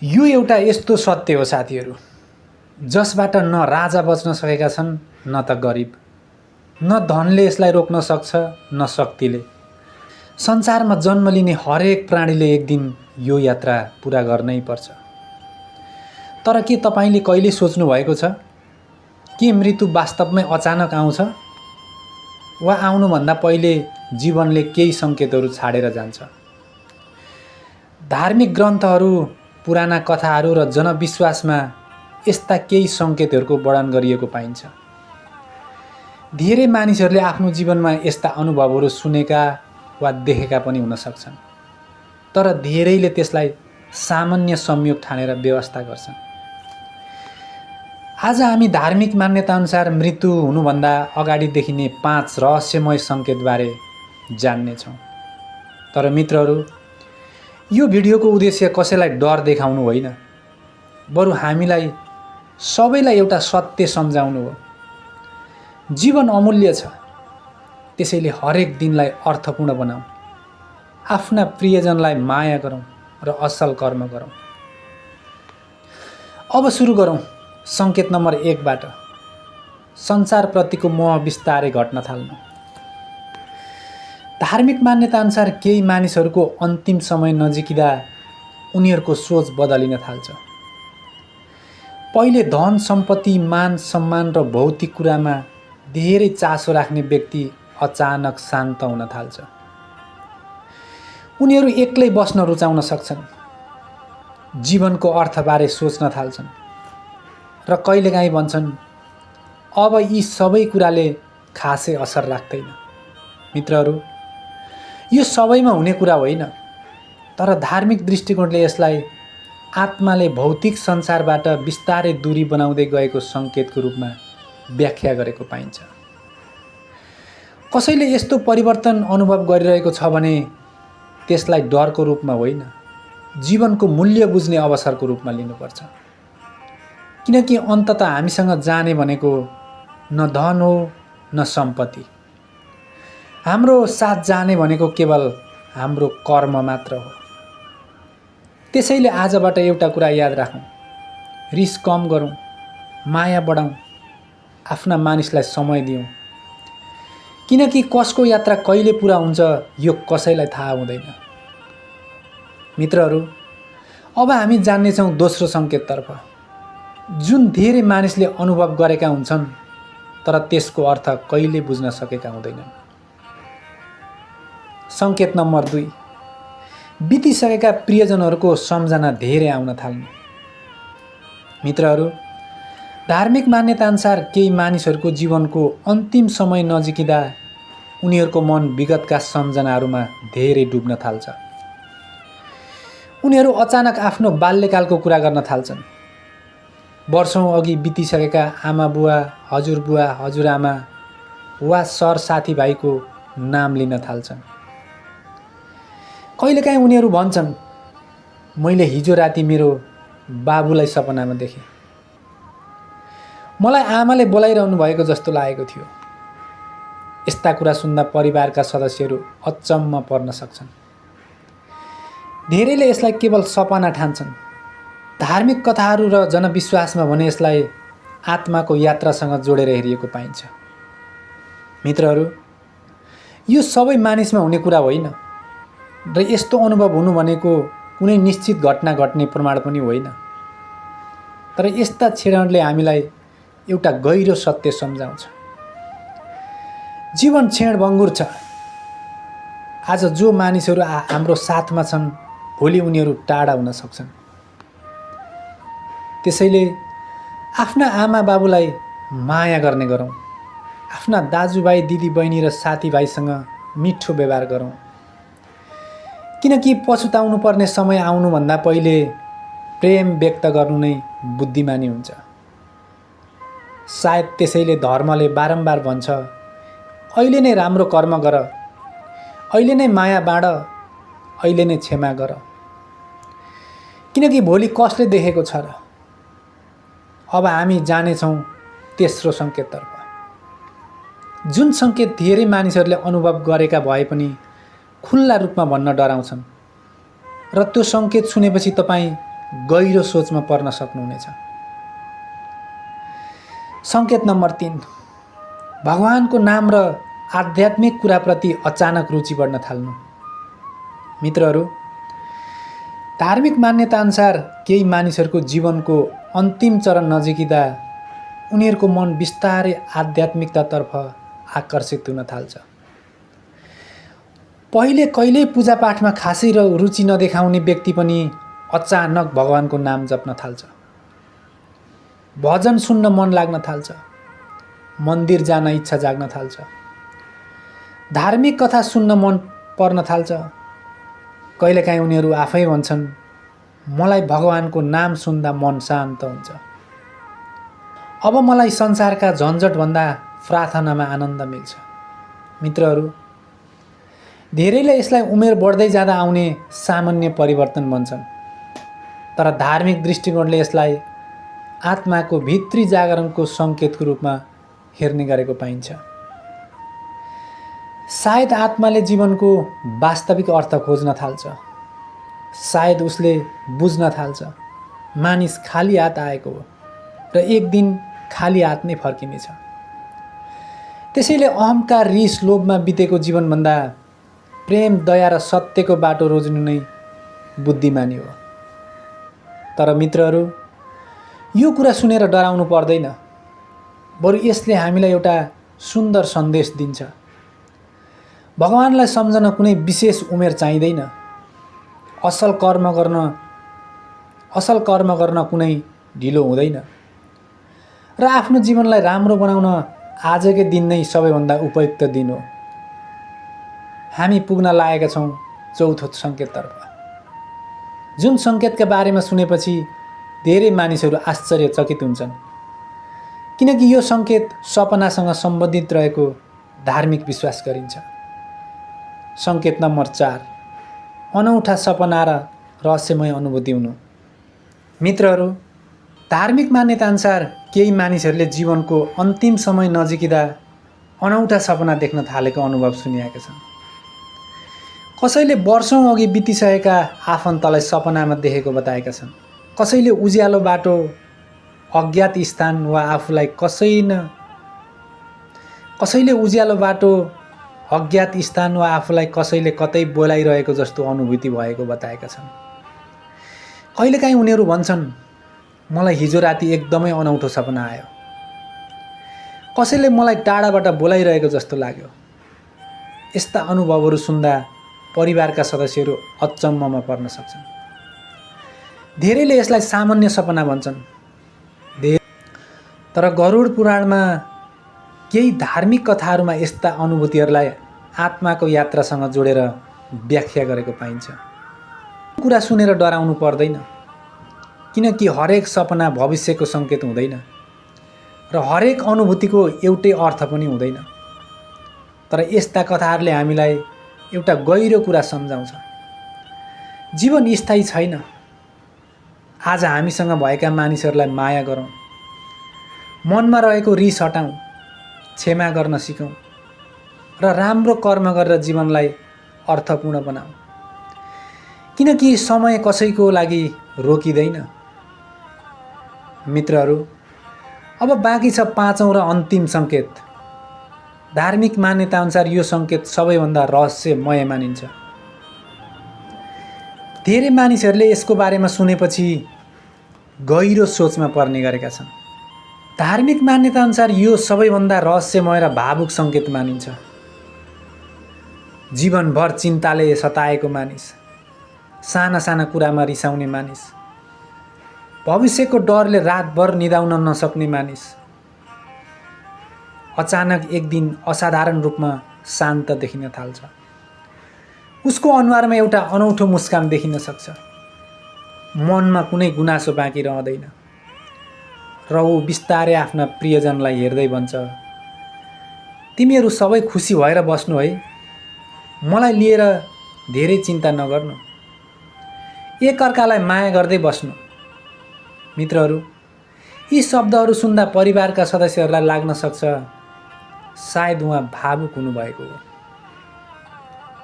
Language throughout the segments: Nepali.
यो एउटा यस्तो सत्य हो साथीहरू, जसबाट न राजा बच्न सकेका छन् न त गरिब, न धनले यसलाई रोक्न सक्छ न शक्तिले। संसारमा जन्म लिने हरेक प्राणीले एक दिन यो यात्रा पुरा गर्नै पर्छ। तर के तपाईले कहिले सोच्नु भएको छ कि मृत्यु वास्तवमै अचानक आउँछ वा आउनुभन्दा पहिले जीवनले केही सङ्केतहरू छाडेर जान्छ? धार्मिक ग्रन्थहरू, पुराना कथाहरू र जनविश्वासमा यस्ता केही सङ्केतहरूको वर्णन गरिएको पाइन्छ। धेरै मानिसहरूले आफ्नो जीवनमा यस्ता अनुभवहरू सुनेका वा देखेका पनि हुन सक्छन्, तर धेरैले त्यसलाई सामान्य संयोग ठानेर व्यवस्था गर्छन्। आज हामी धार्मिक मान्यताअनुसार मृत्यु हुनुभन्दा अगाडि देखिने 5 रहस्यमय सङ्केतबारे जान्नेछौँ। तर मित्रहरू, यो भिडियोको उद्देश्य कसैलाई डर देखाउनु होइन, बरु हामीलाई सबैलाई एउटा सत्य सम्झाउनु हो। जीवन अमूल्य छ, त्यसैले हरेक दिनलाई अर्थपूर्ण बनाऊ, आफ्ना प्रियजनलाई माया गरौँ र असल कर्म गरौँ। अब सुरु गरौँ सङ्केत नम्बर 1 बाट। संसारप्रतिको मोह बिस्तारै घट्न थाल्नु। धार्मिक मान्यताअनुसार केही मानिसहरूको अन्तिम समय नजिकिँदा उनीहरूको सोच बदलिन थाल्छ। पहिले धन सम्पत्ति, मान सम्मान र भौतिक कुरामा धेरै चासो राख्ने व्यक्ति अचानक शान्त हुन थाल्छ। उनीहरू एक्लै बस्न रुचाउन सक्छन्, जीवनको अर्थबारे सोच्न थाल्छन् र कहिलेकाहीँ भन्छन्, अब यी सबै कुराले खासै असर राख्दैन। मित्रहरू, यो सबैमा हुने कुरा होइन, तर धार्मिक दृष्टिकोणले यसलाई आत्माले भौतिक संसारबाट बिस्तारै दूरी बनाउँदै गएको सङ्केतको रूपमा व्याख्या गरेको पाइन्छ। कसैले यस्तो परिवर्तन अनुभव गरिरहेको छ भने त्यसलाई डरको रूपमा होइन, जीवनको मूल्य बुझ्ने अवसरको रूपमा लिनुपर्छ। किनकि अन्ततः हामीसँग जाने भनेको न धन हो न सम्पत्ति, हाम्रो साथ जाने भनेको केवल हाम्रो कर्म मात्र हो। त्यसैले आजबाट एउटा कुरा याद राखौँ, रिस कम गरौँ, माया बढाउँ, आफ्ना मानिसलाई समय दिउँ, किनकि कसको यात्रा कहिले पुरा हुन्छ यो कसैलाई थाहा हुँदैन। मित्रहरू, अब हामी जान्नेछौँ दोस्रो सङ्केततर्फ, जुन धेरै मानिसले अनुभव गरेका हुन्छन् तर त्यसको अर्थ कहिले बुझ्न सकेका हुँदैनन्। सङ्केत नम्बर 2, बितिसकेका प्रियजनहरूको सम्झना धेरै आउन थाल्नु। मित्रहरू, धार्मिक मान्यताअनुसार केही मानिसहरूको जीवनको अन्तिम समय नजिकिँदा उनीहरूको मन विगतका सम्झनाहरूमा धेरै डुब्न थाल्छ। उनीहरू अचानक आफ्नो बाल्यकालको कुरा गर्न थाल्छन्, वर्षौँ अघि बितिसकेका आमाबुवा, हजुरबुवा, हजुरआमा वा सर साथीभाइको नाम लिन थाल्छन्। कहिलेकाहीँ उनीहरू भन्छन्, मैले हिजो राति मेरो बाबुलाई सपनामा देखेँ, मलाई आमाले बोलाइरहनु भएको जस्तो लागेको थियो। यस्ता कुरा सुन्दा परिवारका सदस्यहरू अचम्म पर्न सक्छन्। धेरैले यसलाई केवल सपना ठान्छन्। धार्मिक कथाहरू र जनविश्वासमा भने यसलाई आत्माको यात्रासँग जोडेर हेरिएको पाइन्छ। मित्रहरू, यो सबै मानिसमा हुने कुरा होइन र यस्तो अनुभव हुनु भनेको कुनै निश्चित घटना घट्ने प्रमाण पनि होइन। तर यस्ता क्षणहरूले हामीलाई एउटा गहिरो सत्य सम्झाउँछ, जीवन क्षणभङ्गुर छ। आज जो मानिसहरू हाम्रो साथमा छन्, भोलि उनीहरू टाढा हुन सक्छन्। त्यसैले आफ्ना आमा बाबुलाई माया गर्ने गरौँ, आफ्ना दाजुभाइ दिदीबहिनी र साथीभाइसँग मिठो व्यवहार गरौँ, किनकि पछुताउनु पर्ने समय आउनुभन्दा पहिले प्रेम व्यक्त गर्नु नै बुद्धिमानी हुन्छ। सायद त्यसैले धर्मले बारम्बार भन्छ, अहिले नै राम्रो कर्म गर, अहिले नै माया बाँड, अहिले नै क्षमा गर, किनकि भोलि कसले देखेको छ र। अब हामी जानेछौँ तेस्रो सङ्केततर्फ, जुन सङ्केत धेरै मानिसहरूले अनुभव गरेका भए पनि खुल्ला रूपमा भन्न डराउँछन् र त्यो सङ्केत सुनेपछि तपाईँ गहिरो सोचमा पर्न सक्नुहुनेछ। सङ्केत नम्बर 3, भगवानको नाम र आध्यात्मिक कुराप्रति अचानक रुचि बढ्न थाल्नु। मित्रहरू, धार्मिक मान्यताअनुसार केही मानिसहरूको जीवनको अन्तिम चरण नजिकिँदा उनीहरूको मन बिस्तारै आध्यात्मिकतातर्फ आकर्षित हुन थाल्छ। पहिले कहिल्यै पूजापाठमा खासै रुचि नदेखाउने व्यक्ति पनि अचानक भगवानको नाम जप्न थाल्छ। भजन सुन्न मन लाग्न थाल्छ, मन्दिर जान इच्छा जाग्न थाल्छ, धार्मिक कथा सुन्न मन पर्न थाल्छ। कहिलेकाहीँ उनीहरू आफै भन्छन्, मलाई भगवानको नाम सुन्दा मन शान्त हुन्छ। अब मलाई संसारका झन्झटभन्दा प्रार्थनामा आनन्द मिल्छ। मित्रहरू, धेरैले यसलाई उमेर बढ्दै जाँदा आउने सामान्य परिवर्तन भन्छन्, तर धार्मिक दृष्टिकोणले यसलाई आत्माको भित्री जागरणको सङ्केतको रूपमा हेर्ने गरेको पाइन्छ। सायद आत्माले जीवनको वास्तविक अर्थ खोज्न थाल्छ। सायद उसले बुझ्न थाल्छ मानिस खाली हात आएको हो र एक दिन खाली हात नै फर्किनेछ। त्यसैले अहङ्कार, रिस, लोभमा बितेको जीवनभन्दा प्रेम, दया र सत्यको बाटो रोज्नु नै बुद्धिमानी हो। तर मित्रहरू, यो कुरा सुनेर डराउनु पर्दैन, बरु यसले हामीलाई एउटा सुन्दर सन्देश दिन्छ। भगवानलाई सम्झन कुनै विशेष उमेर चाहिँदैन। असल कर्म गर्न कुनै ढिलो हुँदैन र आफ्नो जीवनलाई राम्रो बनाउन आजकै दिन नै सबैभन्दा उपयुक्त दिन हो। हामी पुग्न लागेका छौँ चौथो सङ्केततर्फ, जुन सङ्केतका बारेमा सुनेपछि धेरै मानिसहरू आश्चर्यचकित हुन्छन्, किनकि यो सङ्केत सपनासँग सम्बन्धित रहेको धार्मिक विश्वास गरिन्छ। सङ्केत नम्बर 4, अनौठा सपना र रहस्यमय अनुभूति हुनु। मित्रहरू, धार्मिक मान्यताअनुसार केही मानिसहरूले जीवनको अन्तिम समय नजिकिँदा अनौठा सपना देख्न थालेको अनुभव सुनिएका छन्। कसैले वर्षौँ अघि बितिसकेका आफन्तलाई सपनामा देखेको बताएका छन्। कसैले उज्यालो बाटो, अज्ञात स्थान वा आफूलाई कसैले कतै बोलाइरहेको जस्तो अनुभूति भएको बताएका छन्। कहिलेकाहीँ उनीहरू भन्छन्, मलाई हिजो राति एकदमै अनौठो सपना आयो। कसैले मलाई टाढाबाट बोलाइरहेको जस्तो लाग्यो। यस्ता अनुभवहरू सुन्दा परिवारका सदस्यहरू अचम्ममा पर्न सक्छन्। धेरैले यसलाई सामान्य सपना भन्छन्। तर गरुड पुराणमा केही धार्मिक कथाहरूमा यस्ता अनुभूतिहरूलाई आत्माको यात्रासँग जोडेर व्याख्या गरेको पाइन्छ। कुरा सुनेर डराउनु पर्दैन, किनकि हरेक सपना भविष्यको सङ्केत हुँदैन र हरेक अनुभूतिको एउटै अर्थ पनि हुँदैन। तर यस्ता कथाहरूले हामीलाई एउटा गहिरो कुरा सम्झाउँछ, जीवन स्थायी छैन। आज हामीसँग भएका मानिसहरूलाई माया गरौँ, मनमा रहेको रिस हटाउँ, क्षमा गर्न सिकौँ र राम्रो कर्म गरेर जीवनलाई अर्थपूर्ण बनाऊ, किनकि समय कसैको लागि रोकिँदैन। मित्रहरू, अब बाँकी छ 5औं र अन्तिम सङ्केत। धार्मिक मान्यताअनुसार यो सङ्केत सबैभन्दा रहस्यमय मानिन्छ। धेरै मानिसहरूले यसको बारेमा सुनेपछि गहिरो सोचमा पर्ने गरेका छन्। धार्मिक मान्यताअनुसार यो सबैभन्दा रहस्यमय र भावुक सङ्केत मानिन्छ। जीवनभर चिन्ताले सताएको मानिस, साना साना कुरामा रिसाउने मानिस, भविष्यको डरले रातभर निदाउन नसक्ने मानिस अचानक एक दिन असाधारण रूपमा शान्त देखिन थाल्छ। उसको अनुहारमा एउटा अनौठो मुस्कान देखिन सक्छ। मनमा कुनै गुनासो बाँकी रहँदैन र ऊ बिस्तारै आफ्ना प्रियजनलाई हेर्दै भन्छ, तिमीहरू सबै खुसी भएर बस्नु है, मलाई लिएर धेरै चिन्ता नगर्नु, एकअर्कालाई माया गर्दै बस्नु। मित्रहरू, यी शब्दहरू सुन्दा परिवारका सदस्यहरूलाई लाग्न सक्छ सायद उहाँ भावुक हुनुभएको हो।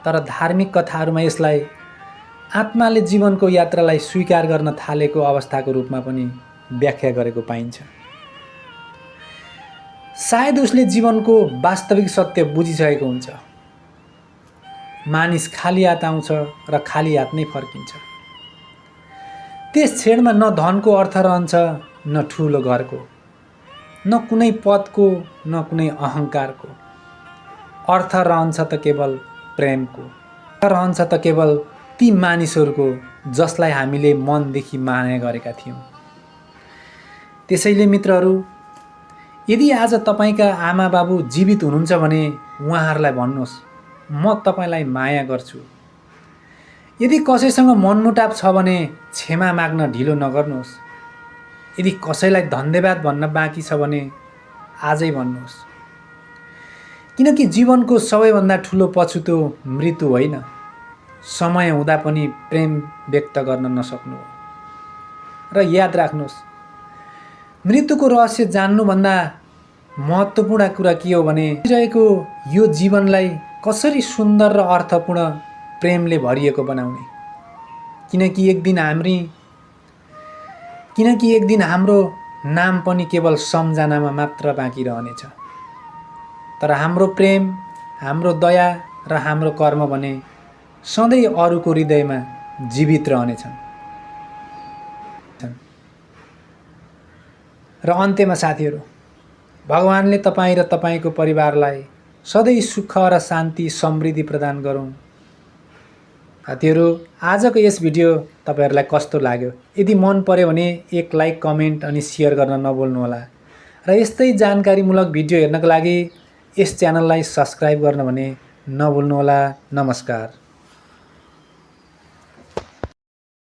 तर धार्मिक कथाहरूमा यसलाई आत्माले जीवनको यात्रालाई स्वीकार गर्न थालेको अवस्थाको रूपमा पनि व्याख्या गरेको पाइन्छ। सायद उसले जीवनको वास्तविक सत्य बुझिसकेको हुन्छ। मानिस खाली हात आउँछ र खाली हात नै फर्किन्छ। त्यस क्षणमा न धनको अर्थ रहन्छ, न ठुलो घरको, न कुनै पदको, न कुनै अहङ्कारको। अर्थ रहन्छ त केवल प्रेमको, रहन्छ त केवल ती मानिसहरूको जसलाई हामीले मनदेखि माया गरेका थियौँ। त्यसैले मित्रहरू, यदि आज तपाईका आमा बाबु जीवित हुनुहुन्छ भने उहाँहरूलाई भन्नुहोस्, म तपाईलाई माया गर्छु। यदि कसैसँग मनमुटाव छ भने क्षमा माग्न ढिलो नगर्नुहोस्। यदि कसैलाई धन्यवाद भन्न बाँकी छ भने आजै भन्नुहोस्। किनकि जीवनको सबैभन्दा ठुलो पछुतो मृत्यु होइन, समय हुँदा पनि प्रेम व्यक्त गर्न नसक्नु हो। र याद राख्नुहोस्, मृत्युको रहस्य जान्नुभन्दा महत्त्वपूर्ण कुरा के हो भने रहेको यो जीवनलाई कसरी सुन्दर र अर्थपूर्ण प्रेमले भरिएको बनाउने। किनकि एक दिन हाम्रो नाम पनि केवल सम्झनामा मात्र बाँकी रहनेछ, तर हाम्रो प्रेम, हाम्रो दया र हाम्रो कर्म भने सधैँ अरूको हृदयमा जीवित रहनेछन्। र अन्त्यमा साथीहरू, भगवानले तपाईँ र तपाईँको परिवारलाई सधैँ सुख र शान्ति समृद्धि प्रदान गरून्। साथीहरू, आजको यस भिडियो तपाईहरूलाई कस्तो लाग्यो? यदि मन पर्यो भने एक लाइक, कमेन्ट अनि सेयर गर्न नभुल्नुहोला। र यस्तै जानकारीमूलक भिडियो हेर्नको लागि यस च्यानललाई सब्स्क्राइब गर्न भने नभुल्नुहोला। नमस्कार।